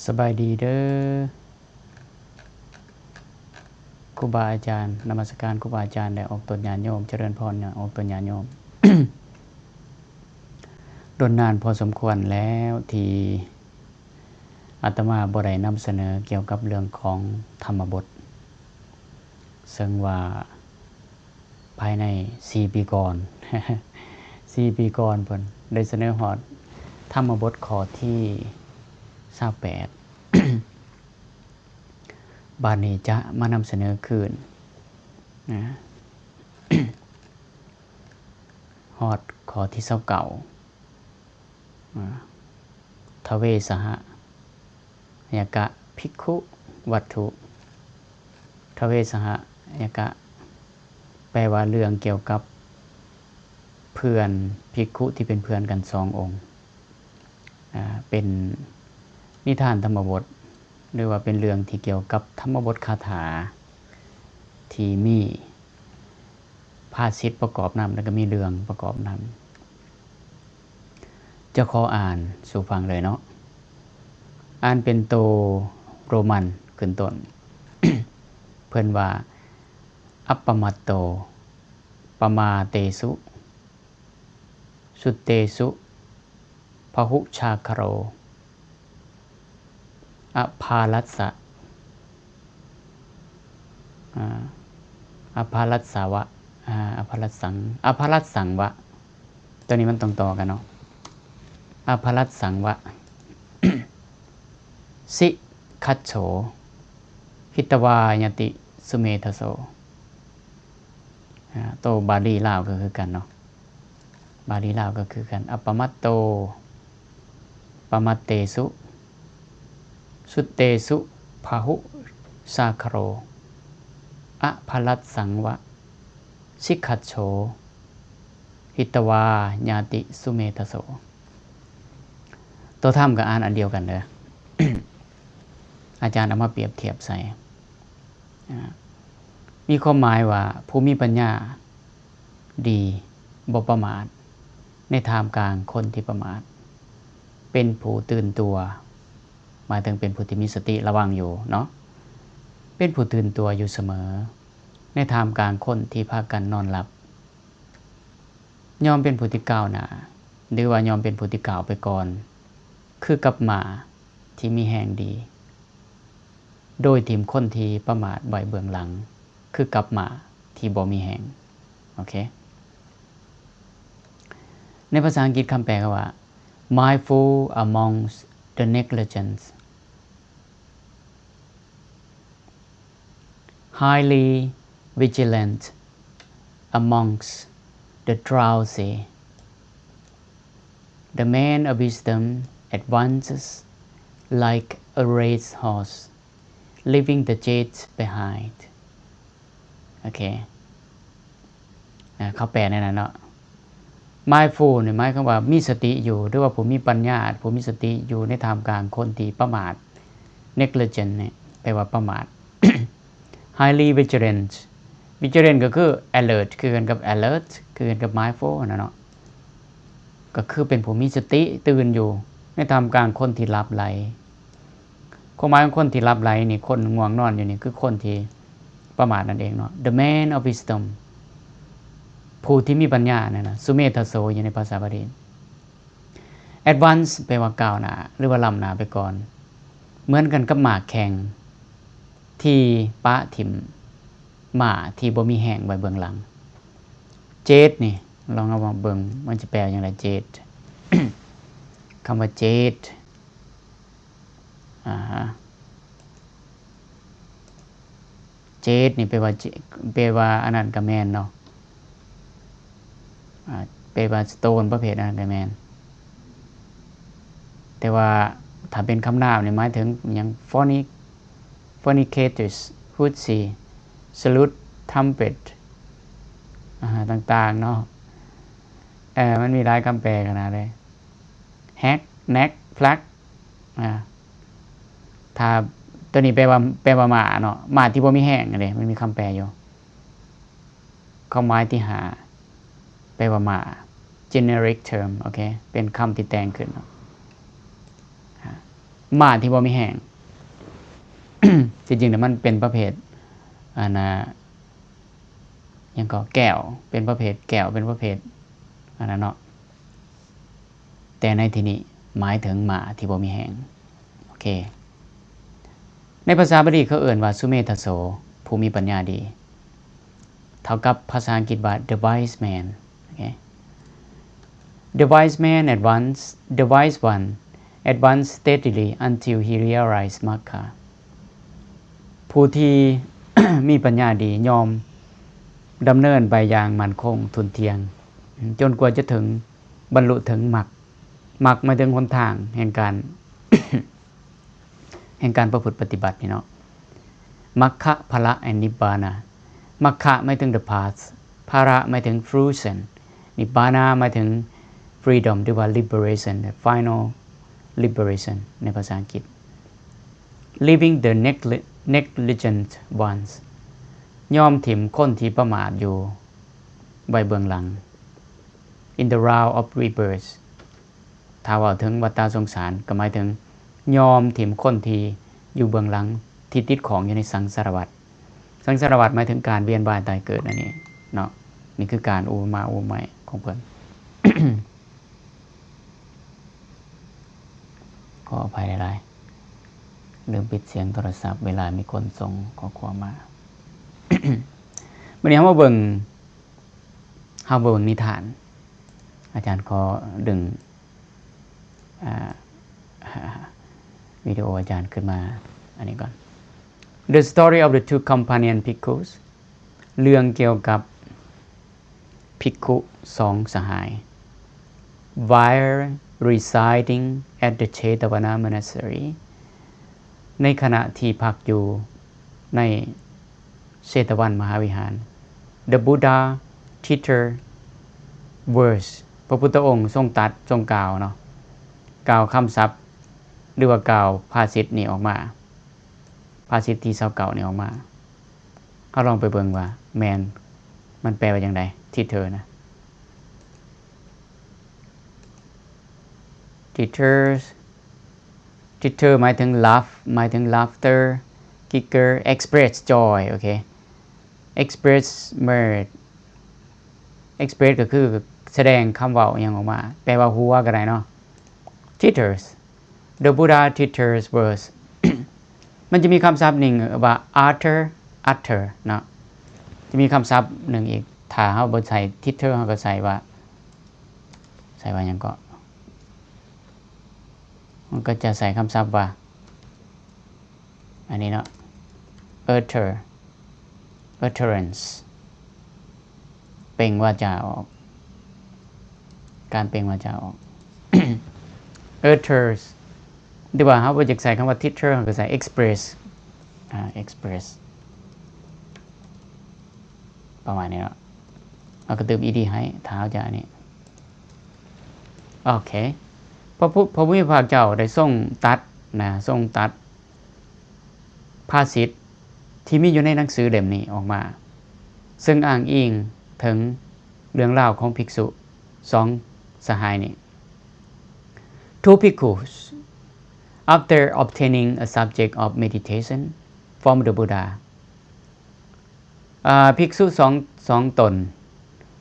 ສະບາຍດີເດີຄູບາອາຈານ, ນະມັດສະການຄູບາອາຈານ ແລະ ອອກຕົນຍາດໂຍມ, ຈະເລີນພອນຍາດ, ອອກຕົນຍາດໂຍມ. ດົນນານພໍສົມຄວນແລ້ວທີ່ອາດຕະມາບໍ່ໄດ້ນຳສະເໜີກ່ຽວກັບເລື່ອງຂອງທຳມະບົດ, ເຊິ່ງວ່າ ພາຍໃນສີ່ປີກ່ອນ, ສີ່ປີກ່ອນເພິ່ນໄດ້ສະເໜີຮອດທຳມະບົດຂໍ້ທີຊາວແປດ, ບາດນີ້ຈະມານຳສະເໜີຄືນນະ ຮອດຂໍ້ທີຊາວເກົ້າ. ອາ ທະເວສະຫະຍະກະພິກຂຸວັດຖຸ ທະເວສະຫະຍະກະ ແປວ່າເລື່ອງກ່ຽວກັບເພື່ອນພິກຂຸທີ່ເປັນເພື່ອນກັນສອງອົງ. ອາ ເປັນນິທານທຳມະບົດ ຫຼືວ່າເປັນເລື່ອງທີ່ກ່ຽວກັບທຳມະບົດຄາຖາທີ່ມີ ພາສິດປະກອບນຳ ແລ້ວກໍມີເລື່ອງປະກອບນຳ. ຈະຂໍອ່ານສູ່ຟັງເລີຍເນາະ, ອ່ານເປັນໂຕໂຣມັນຂຶ້ນຕົ້ນ. ເພິ່ນວ່າ ອັບປະມັດໂຕ ປະມາເຕສຸ ສຸເຕສຸ ພະຫຸຊາຄາໂຣ ອະພາລັດສະ ອາ ອະພາລັດສາວະ ອາ ອະພາລັດສັງ ອະພາລັດສັງວະ. ຕົວນີ້ມັນຕ້ອງຕໍ່ກັນເນາະ. ອະພາລັດສັງວະ ສິກຂັດໂສ ຫິຕະວາຍາຕິສຸເມທະໂສ. ອາ ໂຕບາລີລາວກໍຄືກັນເນາະ. ບາລີລາວກໍຄືກັນ ອັບປະມັດໂຕ ປະມັດເຕສຸ ສຸເຕສຸ ພະຫຸສາຄາໂຣ ອະພາລັດສັງວະ ສິກຂັດໂສ ຫິຕະວາຍາຕິສຸເມທະໂສ. ໂຕທຳກໍອ່ານອັນດຽວກັນເດີ ອາຈານເອົາມາປຽບທຽບໃສ່. ອາ ມີຄວາມໝາຍວ່າ ຜູ້ມີປັນຍາດີ ບໍ່ປະໝາດໃນທ່າມກາງຄົນທີ່ປະໝາດ, ເປັນຜູ້ຕື່ນຕົວ ໝາຍເຖິງເປັນຜູ້ທີ່ມີສະຕິລະວັງຢູ່ເນາະ, ເປັນຜູ້ຕື່ນຕົວຢູ່ສະເໝີໃນທ່າມກາງຄົນທີ່ພາກັນນອນຫຼັບ, ຍ່ອມເປັນຜູ້ທີ່ກ້າວໜ້າ ຫຼືວ່າຍ່ອມເປັນຜູ້ທີ່ກ້າວໄປກ່ອນ ຄືກັບມ້າທີ່ມີແຮງດີ ໂດຍຖິ້ມຄົນທີ່ປະໝາດໄວ້ເບື້ອງຫຼັງ ຄືກັບມ້າທີ່ບໍ່ມີແຮງ. ໂອເຄ ໃນພາສາອັງກິດຄຳແປກໍວ່າ mindful amongst the negligent, highly vigilant amongst the drowsy. The man of wisdom advances like a racehorse, leaving the jade behind. ໂອເຄ ເຂົາແປໃນນັ້ນເນາະ. Mindful ນີ້ໝາຍຄວາມວ່າມີສະຕິຢູ່ ຫຼືວ່າຜູ້ມີປັນຍາ, ຜູ້ມີສະຕິຢູ່ໃນທ່າມກາງຄົນທີ່ປະໝາດ. Negligent ນີ້ແປວ່າປະໝາດ. Highly vigilant, vigilant ກໍຄື alert ຄືກັນກັບ alert ຄືກັນກັບ mindful ຫັ້ນນະເນາະ, ກໍຄືເປັນຜູ້ມີສະຕິຕື່ນຢູ່ໃນທ່າມກາງຄົນທີ່ຫຼັບໄຫຼ. ຄວາມໝາຍຂອງຄົນທີ່ຫຼັບໄຫຼນີ້ ຄົນງ່ວງນອນຢູ່ນີ້ ຄືຄົນທີ່ປະໝາດນັ້ນເອງເນາະ. The man of wisdom ຜູ້ທີ່ມີປັນຍານັ້ນນະ, ສຸເມທະໂສ ຢູ່ໃນພາສາບາລີ. Advance ແປວ່າກ້າວໜ້າ ຫຼືວ່າລ້ຳໜ້າໄປກ່ອນ, ເໝືອນກັນກັບມ້າແຂ່ງທີ່ປະຖິ້ມມ້າທີ່ບໍ່ມີແຮງໄວ້ເບື້ອງຫຼັງ. Jade ນີ້ ລອງເອົາມາເບິ່ງ ມັນຈະແປວ່າຈັ່ງໃດ Jade. ຄຳວ່າ Jade ອາຮະ Jade ນີ້ແປວ່າ ແປວ່າອັນນັ້ນກໍແມ່ນເນາະ, ອາ ແປວ່າ stone ປະເພດອັນນັ້ນກໍແມ່ນ. ແຕ່ວ່າຖ້າເປັນຄຳນາມນີ້ໝາຍເຖິງຫຍັງ? Fornic- fornicators, hussy, slut, temptress ອາ ຕ່າງໆເນາະ. ເອີ ມັນມີຫຼາຍຄຳແປຂະໜາດເລີຍ. Hag, nag, plug ອາ ຖ້າຕົວນີ້ແປວ່າ ແປວ່າມ້າເນາະ, ມ້າທີ່ບໍ່ມີແຮງເດ້, ມັນມີຄຳແປຢູ່. ຄວາມໝາຍທີຫ້າ ແປວ່າມ້າ generic term ໂອເຄ ເປັນຄຳທີ່ແຕ່ງຂຶ້ນເນາະ. ມ້າທີ່ບໍ່ມີແຮງ. ທີ່ຈິງແລ້ວມັນເປັນປະເພດ ອັນນ່າ ຫຍັງກໍແກ້ວ ເປັນປະເພດແກ້ວ ເປັນປະເພດອັນນັ້ນເນາະ. ແຕ່ໃນທີ່ນີ້ໝາຍເຖິງມ້າທີ່ບໍ່ມີແຮງ. ໂອເຄ ໃນພາສາບາລີເຂົາເອີ້ນວ່າສຸເມທະໂສ ຜູ້ມີປັນຍາດີ ເທົ່າກັບພາສາອັງກິດວ່າ the wise man. ໂອເຄ The wise man advance, the wise one advance steadily until he realize Magga. ຜູ້ທີ່ ມີປັນຍາດີ ຍ່ອມດຳເນີນໄປຢ່າງໝັ້ນຄົງທຸ່ນທ່ຽງ ຈົນກວ່າຈະເຖິງ ບັນລຸເຖິງມັກ. ມັກໝາຍເຖິງຫົນທາງແຫ່ງການ ແຫ່ງການປະພຶດປະຕິບັດນີ້ເນາະ. Magga, phala and nibbana. Magga ໝາຍເຖິງ the path, phala ໝາຍເຖິງ fruition, nibbana ໝາຍເຖິງ freedom ຫຼືວ່າ liberation, the final liberation ໃນພາສາອັງກິດ. Leaving the negli-, negligent ones. ຍອມຖິ້ມຄົນທີ່ປະໝາດຢູ່ໄວ້ເບື້ອງຫຼັງ. In the round of rebirth. ຖ້າເວົ້າເຖິງວັດຕະສົງສານ ກໍໝາຍເຖິງຍອມຖິ້ມຄົນທີ່ຢູ່ເບື້ອງຫຼັງ ທີ່ຕິດຂ້ອງຢູ່ໃນສັງສາລະວັດ. ສັງສາລະວັດໝາຍເຖິງການວຽນວ່າຍຕາຍເກີດນັ້ນເອງເນາະ. ນີ້ຄືການອຸປະມາອຸປະໄມຂອງເພິ່ນ. ຂໍອະໄພຫຼາຍໆ ລືມປິດສຽງໂທລະສັບເວລາມີຄົນສົ່ງຂໍ້ຄວາມມາ. ມື້ນີ້ເຮົາມາເບິ່ງ ເຮົາເບິ່ງນິທານ. ອາຈານຂໍດຶງ ອ່າ ວິດີໂອອາຈານຂຶ້ນມາອັນນີ້ກ່ອນ. The story of the two companion bhikkhus. ເລື່ອງກ່ຽວກັບພິກຂຸສອງສະຫາຍ. While residing at the Jetavana Monastery. ໃນຂະນະທີ່ພັກຢູ່ໃນ ເຊຕະວັນມະຫາວິຫານ. The Buddha teacher words. ພະພຸດທະອົງຊົງຕັດ ຊົງກ່າວເນາະ, ກ່າວຄຳສັບ ຫຼືວ່າກ່າວພາສິດນີ້ອອກມາ, ພາສິດທີຊາວເກົ້ານີ້ອອກມາ. ເຮົາລອງໄປເບິ່ງວ່າແມ່ນ ມັນແປວ່າຈັ່ງໃດ teacher ນະ. Teachers Titter ໝາຍເຖິງ laugh ໝາຍເຖິງ laughter, giggle, express joy. ໂອເຄ express mirth, express ກໍຄືສະແດງຄຳເວົ້າຫຍັງອອກມາ, ແປວ່າຫົວກໍໄດ້ເນາະ. Titters, the Buddha titters words. ມັນຈະມີຄຳສັບໜຶ່ງວ່າ utter, utter ເນາະ, ຈະມີຄຳສັບໜຶ່ງອີກ. ຖ້າເຮົາບໍ່ໃສ່ titter ເຮົາກໍໃສ່ວ່າ ໃສ່ວ່າຫຍັງເກາະ? ມັນກໍຈະໃສ່ຄຳສັບວ່າ ອັນນີ້ເນາະ utter, utterance ເປັ່ງວາຈາອອກ, ການເປັ່ງວາຈາອອກ. Utters ຫຼືວ່າເຮົາບໍ່ຢາກໃສ່ຄຳວ່າ titter ເຮົາກໍໃສ່ express, ອາ express ປະມານນີ້ເນາະ. ເຮົາກໍຕື່ມ ed ໃຫ້ ຖ້າເຮົາຈະອັນນີ້. ໂອເຄ ພະ ພະຜູ້ມີພະພາກເຈົ້າໄດ້ຊົງຕັດນະ, ຊົງຕັດພາສິດທີ່ມີຢູ່ໃນໜັງສືເຫຼັ້ມນີ້ອອກມາ, ເຊິ່ງອ້າງອີງເຖິງເລື່ອງລາວຂອງພິກສຸສອງສະຫາຍນີ້. Two bhikkhus, after obtaining a subject of meditation from the Buddha, ອາ ພິກສຸສອງ ສອງຕົນ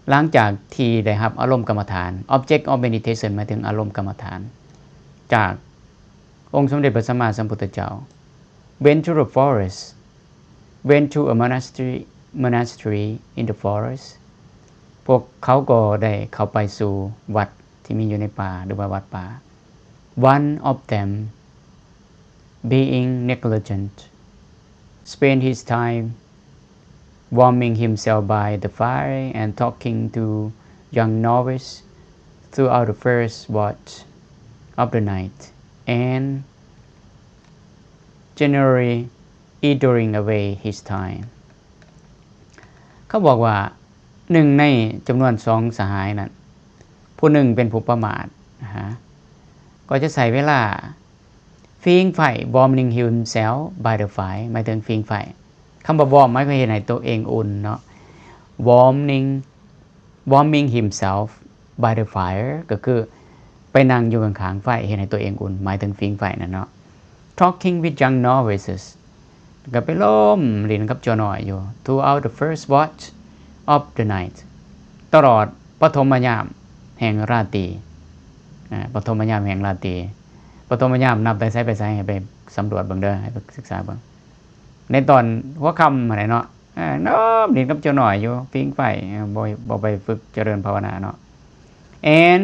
ຫຼັງຈາກທີ່ໄດ້ຮັບອາລົມກຳມະຖານ, object of meditation ໝາຍເຖິງອາລົມກຳມະຖານ ຈາກອົງສົມເດັດພະສຳມາສຳພຸດທະເຈົ້າ, went to the forest, went to a monastery, monastery in the forest. ພວກເຂົາກໍໄດ້ເຂົ້າໄປສູ່ວັດທີ່ມີຢູ່ໃນປ່າ ຫຼືວ່າວັດປ່າ. One of them, being negligent, spent his time warming himself by the fire and talking to young novice throughout the first watch of the night, and generally idling away his time. ເຂົາບອກວ່າ ໜຶ່ງໃນຈຳນວນສອງສະຫາຍນັ້ນ ຜູ້ໜຶ່ງເປັນຜູ້ປະໝາດນະ ກໍຈະໃຊ້ເວລາ warming himself by the fire ໝາຍເຖິງຜິງໄຟ. ຄຳວ່າ warm ໝາຍເຖິງເຮັດໃຫ້ຕົວເອງອຸ່ນເນາະ, warming, warming himself by the fire ກໍຄືໄປນັ່ງຢູ່ຂ້າງໆໄຟ ເຮັດໃຫ້ຕົວເອງອຸ່ນ ໝາຍເຖິງຜິງໄຟນັ້ນເນາະ. talking with young novices ກໍໄປລົມຫຼິ້ນກັບເຈົ້ານ້ອຍຢູ່ throughout the first watch of the night ຕະຫຼອດປະຖົມມະຍາມແຫ່ງລາຕີ ອາ ປະຖົມມະຍາມແຫ່ງລາຕີ ປະຖົມມະຍາມນັບແຕ່ໃສໄປໃສ ໃຫ້ໄປສຳຫຼວດເບິ່ງເດີ ໃຫ້ໄປສຶກສາເບິ່ງ ໃນຕອນຫົວຄ່ຳຫັ້ນແຫຼະເນາະ ອາ ນອມຫຼິ້ນກັບເຈົ້ານ້ອຍຢູ່ຜິງໄຟ ອາ ບໍ່ ບໍ່ໄປຝຶກຈະເລີນພາວະນາເນາະ and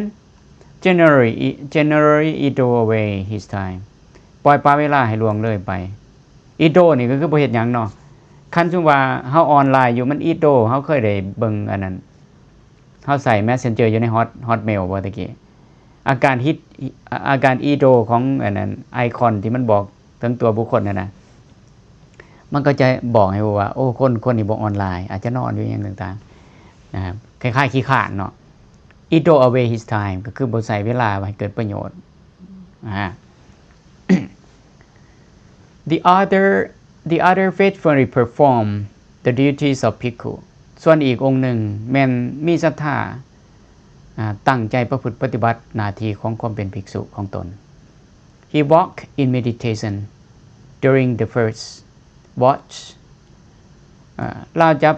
generally generally idle away his time ປ່ອຍປະເວລາໃຫ້ລ່ວງເລີຍໄປ idle ນີ້ກໍຄືບໍ່ເຮັດຫຍັງເນາະ ຄັນສົມມຸດວ່າເຮົາອອນລາຍຢູ່ ມັນ idle ເຮົາເຄີຍໄດ້ເບິ່ງອັນນັ້ນ ເຮົາໃຊ້ Messenger ຢູ່ໃນ Hot Hotmail ບໍ່ຕະກີ້ ອາການ hit ອາການ idle ຂອງອັນນັ້ນ ໄອຄອນທີ່ມັນບອກເຖິງຕົວບຸກຄົນຫັ້ນນະ ມັນກໍຈະບອກໃຫ້ຮູ້ວ່າ ໂອ້ ຄົນ ຄົນນີ້ບໍ່ອອນລາຍ ອາດຈະນອນຢູ່ຫຍັງຕ່າງໆ ນະ ຄ້າຍໆ ຂີ້ຄ້ານເນາະ idle away his time ກໍຄືບໍ່ໃຊ້ເວລາໃຫ້ເກີດປະໂຫຍດ ອາ The other the other faithfully perform the duties of bhikkhu ສ່ວນອີກອົງໜຶ່ງແມ່ນມີສັດທາ ອາ ຕັ້ງໃຈປະພຶດປະຕິບັດໜ້າທີ່ຂອງຄວາມເປັນພິກສຸຂອງຕົນ He walk in meditation during the first watch ອາ ລາວຈະ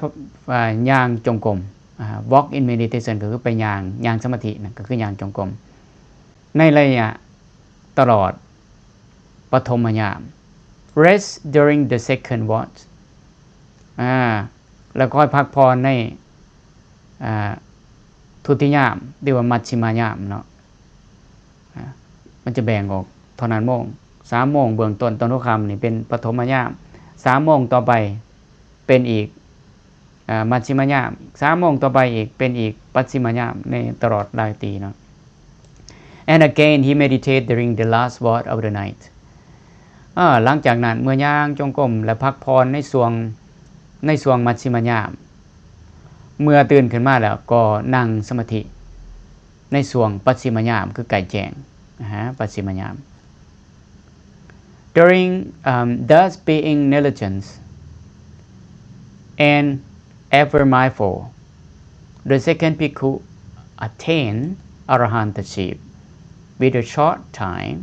ອາ ຍ່າງຈົງກົມ ອາ walk in meditation ກໍຄືໄປຍ່າງ ຍ່າງສະມາທິນະ ກໍຄືຍ່າງຈົງກົມ ໃນໄລຍະຕະຫຼອດປະຖົມມະຍາມ rest during the second watch ອາ ແລ້ວຄ່ອຍພັກຜ່ອນໃນ ອາ ທຸດທິຍາມ ຫຼືວ່າມັດຊິມາຍາມເນາະ ອາ ມັນຈະແບ່ງອອກເທົ່ານັ້ນໂມງ ສາມໂມງເບື້ອງຕົ້ນ ຕອນຫົວຄ່ຳນີ້ເປັນປະຖົມມະຍາມ ສາມໂມງຕໍ່ໄປເປັນອີກ ອາ ມັດຊິມະຍາມ ສາມໂມງຕໍ່ໄປອີກ ເປັນອີກປັດຊິມະຍາມ ໃນຕະຫຼອດລາຕີເນາະ And again he meditate during the last watch of the night ອາ ຫຼັງຈາກນັ້ນເມື່ອຍ່າງຈົງກົມ ແລະ ພັກຜ່ອນໃນຊ່ວງ ໃນຊ່ວງມັດຊິມະຍາມ ເມື່ອຕື່ນຂຶ້ນມາແລ້ວກໍນັ່ງສະມາທິ ໃນຊ່ວງປັດຊິມະຍາມ ຄືໃກ້ແຈ້ງ ອາ ປັດຊິມະຍາມ During um, thus being diligent and ever mindful, the second bhikkhu attained arahantaship with a short time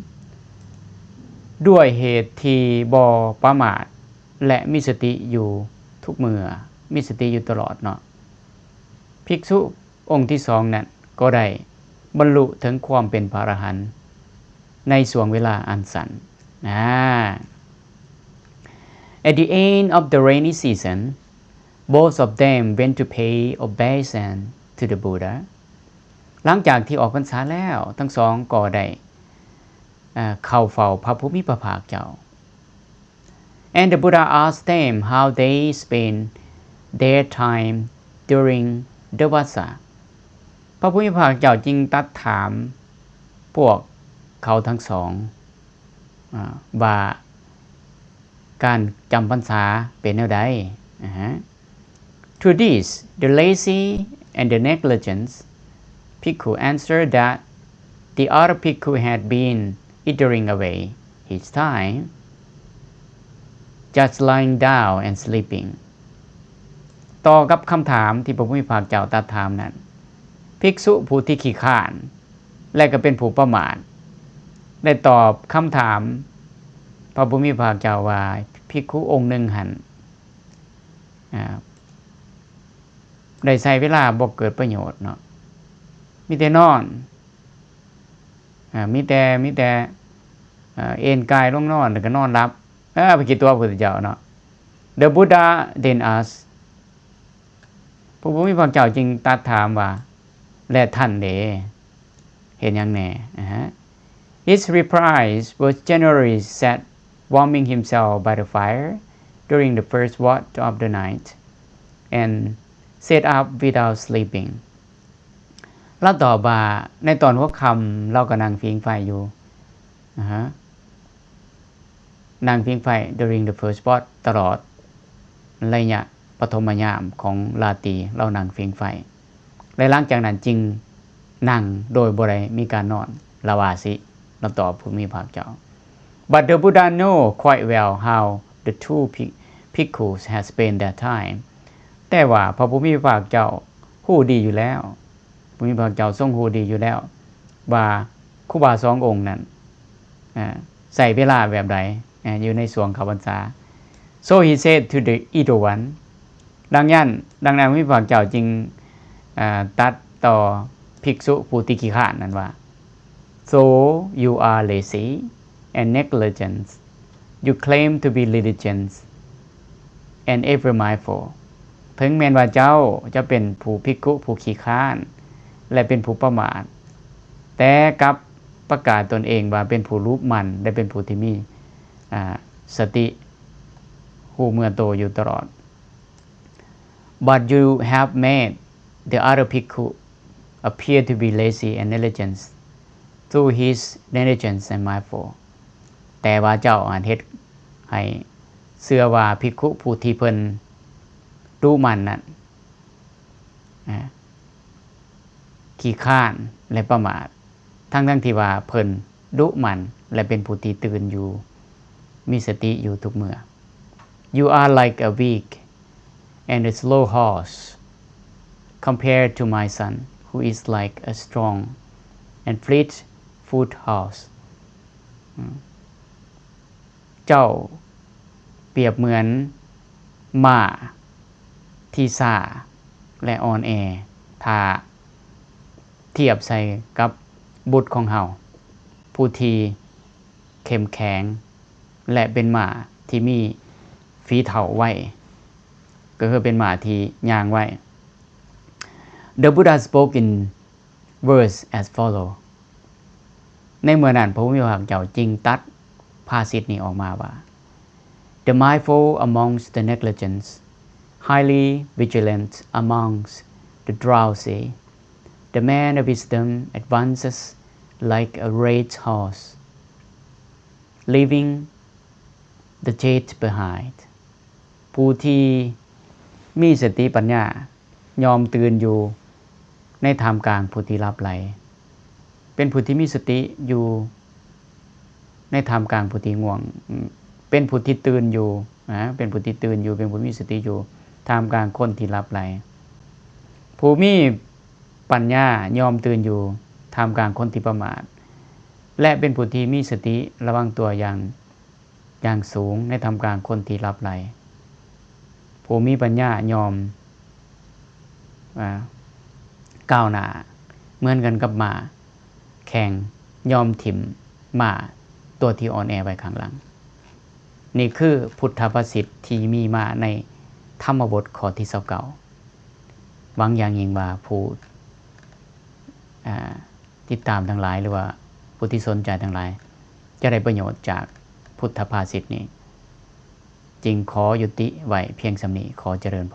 ດ້ວຍເຫດທີ່ບໍ່ປະໝາດ ແລະ ມີສະຕິຢູ່ທຸກເມື່ອ ມີສະຕິຢູ່ຕະຫຼອດເນາະ ພິກສຸອົງທີສອງນັ້ນກໍໄດ້ບັນລຸເຖິງຄວາມເປັນພະອະລະຫັນໃນຊ່ວງເວລາອັນສັ້ນ. ອາ At the end of the rainy season, both of them went to pay obeisance to the Buddha. ຫຼັງຈາກທີ່ອອກພັນສາແລ້ວ, ທັງສອງກໍໄດ້ ເອີ ເຂົ້າເຝົ້າພະຜູ້ມີພະພາກເຈົ້າ. And the Buddha asked them how they spent their time during the vassa. ພະຜູ້ມີພະພາກເຈົ້າຈຶ່ງຕັດຖາມພວກເຂົາທັງສອງ ອາ ວ່າການຈຳພັນສາເປັນແນວໃດ? ອາຮະ. To this, the lazy and the negligent bhikkhu answered that the other bhikkhu had been idling away his time, just lying down and sleeping. ຕໍ່ກັບຄຳຖາມທີ່ພະຜູ້ມີພະພາກເຈົ້າຕັດຖາມນັ້ນ, ພິກສຸຜູ້ທີ່ຂີ້ຄ້ານ ແລະ ກໍເປັນຜູ້ປະໝາດ ໄດ້ຕອບຄຳຖາມພະຜູ້ມີພະພາກເຈົ້າວ່າ, ພິກຂຸອົງໜຶ່ງຫັ້ນ ອາ ໄດ້ໃຊ້ເວລາບໍ່ເກີດປະໂຫຍດເນາະ, ມີແຕ່ນອນ ອາ ມີແຕ່ ມີແຕ່ ອາ ເອນກາຍລົງນອນ ແລ້ວກໍນອນຫຼັບ. ເອີ ໄປຄິດຕົວະພະພຸດທະເຈົ້າເນາະ. The Buddha then asked, ພະຜູ້ມີພະພາກເຈົ້າຈຶ່ງຕັດຖາມວ່າ, ແລະ ທ່ານເດ ເຮັດຫຍັງແດ່? ອາຮະ. His replies was generally sat warming himself by the fire during the first watch of the night and sat up without sleeping. ລາວຕອບວ່າ ໃນຕອນຫົວຄ່ຳລາວກໍນັ່ງຜິງໄຟຢູ່ ອາຮະ ນັ່ງຜິງໄຟ during the first watch ຕະຫຼອດໄລຍະປະຖົມມະຍາມຂອງລາຕີ ລາວນັ່ງຜິງໄຟ ແລະ ຫຼັງຈາກນັ້ນຈຶ່ງນັ່ງໂດຍບໍ່ໄດ້ມີການນອນ ລາວວ່າຊີ້ ລາວຕອບຜູ້ມີພະພາກເຈົ້າ. But the Buddha know quite well how the two bhi- bhikkhus had spent their time. ແຕ່ວ່າພະຜູ້ມີພະພາກເຈົ້າຮູ້ດີຢູ່ແລ້ວ ຜູ້ມີພະພາກເຈົ້າຊົງຮູ້ດີຢູ່ແລ້ວວ່າຄູບາສອງອົງນັ້ນ ອາ ໃຊ້ເວລາແບບໃດ ເອີ ຢູ່ໃນຊ່ວງເຂົ້າພັນສາ. So he said to the idle one, ດັ່ງນັ້ນ ດັ່ງນັ້ນ ພະຜູ້ມີພະພາກເຈົ້າຈຶ່ງ ເອີ ຕັດຕໍ່ພິກສຸຜູ້ທີ່ຂີ້ຄ້ານນັ້ນວ່າ So you are lazy and negligent. You claim to be diligent and ever mindful. ເຖິງແມ່ນວ່າເຈົ້າຈະເປັນຜູ້ພິກຂຸຜູ້ຂີ້ຄ້ານ ແລະ ເປັນຜູ້ປະໝາດ, ແຕ່ກັບປະກາດຕົນເອງວ່າເປັນຜູ້ລຸໝັ່ນ ແລະ ເປັນຜູ້ທີ່ມີ ອາ ສະຕິຮູ້ເນື້ອໂຕຢູ່ຕະຫຼອດ. But you have made the other bhikkhu appear to be lazy and negligent through his negligence and mindful. ແຕ່ວ່າເຈົ້າອາດເຮັດໃຫ້ເຊື່ອວ່າພິກຂຸຜູ້ທີ່ເພິ່ນດຸໝັ່ນນັ້ນ ອາ ຂີ້ຄ້ານ ແລະ ປະໝາດ, ທັງໆທີ່ວ່າເພິ່ນດຸໝັ່ນ ແລະ ເປັນຜູ້ທີ່ຕື່ນຢູ່, ມີສະຕິຢູ່ທຸກເມື່ອ. You are like a weak and a slow horse compared to my son, who is like a strong and fleet-foot horse. ເຈົ້າປຽບເໝືອນມ້າທີ່ຊ້າ ແລະ ອ່ອນແອ ຖ້າທຽບໃສ່ກັບບຸດຂອງເຮົາ ຜູ້ທີ່ເຂັ້ມແຂງ ແລະ ເປັນມ້າທີ່ມີຝີເທົ້າໄວ, ກໍຄືເປັນມ້າທີ່ຍ່າງໄວ. The Buddha spoke in verse as follow. ໃນເມື່ອນັ້ນ ພະຜູ້ມີພະພາກເຈົ້າຈຶ່ງຕັດພາສິດນີ້ອອກມາວ່າ The mindful amongst the negligent, highly vigilant amongst the drowsy, the man of wisdom advances like a racehorse, leaving the chase behind. ຜູ້ທີ່ມີສະຕິປັນຍາ ຍ່ອມຕື່ນຢູ່ໃນທ່າມກາງຜູ້ທີ່ຫຼັບໄຫຼ, ເປັນຜູ້ທີ່ມີສະຕິຢູ່ໃນທ່າມກາງຜູ້ທີ່ງ່ວງ, ເປັນຜູ້ທີ່ຕື່ນຢູ່, ນະ, ເປັນຜູ້ທີ່ຕື່ນຢູ່, ເປັນຜູ້ມີສະຕິຢູ່ທ່າມກາງຄົນທີ່ຫຼັບໄຫຼ. ຜູ້ມີປັນຍາຍ່ອມຕື່ນຢູ່ທ່າມກາງຄົນທີ່ປະໝາດ, ແລະ ເປັນຜູ້ທີ່ມີສະຕິລະວັງຕົວຢ່າງ ຢ່າງສູງໃນທ່າມກາງຄົນທີ່ຫຼັບໄຫຼ. ຜູ້ມີປັນຍາຍ່ອມ, ອາ, ກ້າວໜ້າເໝືອນກັນກັບມ້າແຂ່ງ, ຍອມຖິ້ມມ້າຕົວທີ່ອ່ອນແອໄວ້ຂ້າງຫຼັງ. ນີ້ຄືພຸດທະພາສິດທີ່ມີມາໃນທຳມະບົດຂໍ້ທີຊາວເກົ້າ. ຫວັງຢ່າງຍິ່ງວ່າຜູ້, ອາ, ຕິດຕາມທັງຫຼາຍ ຫຼືວ່າຜູ້ທີ່ສົນໃຈທັງຫຼາຍ ຈະໄດ້ປະໂຫຍດຈາກພຸດທະພາສິດນີ້. ຈຶ່ງຂໍຍຸຕິໄວ້ພຽງສ່ຳນີ້. ຂໍຈະເລີນພ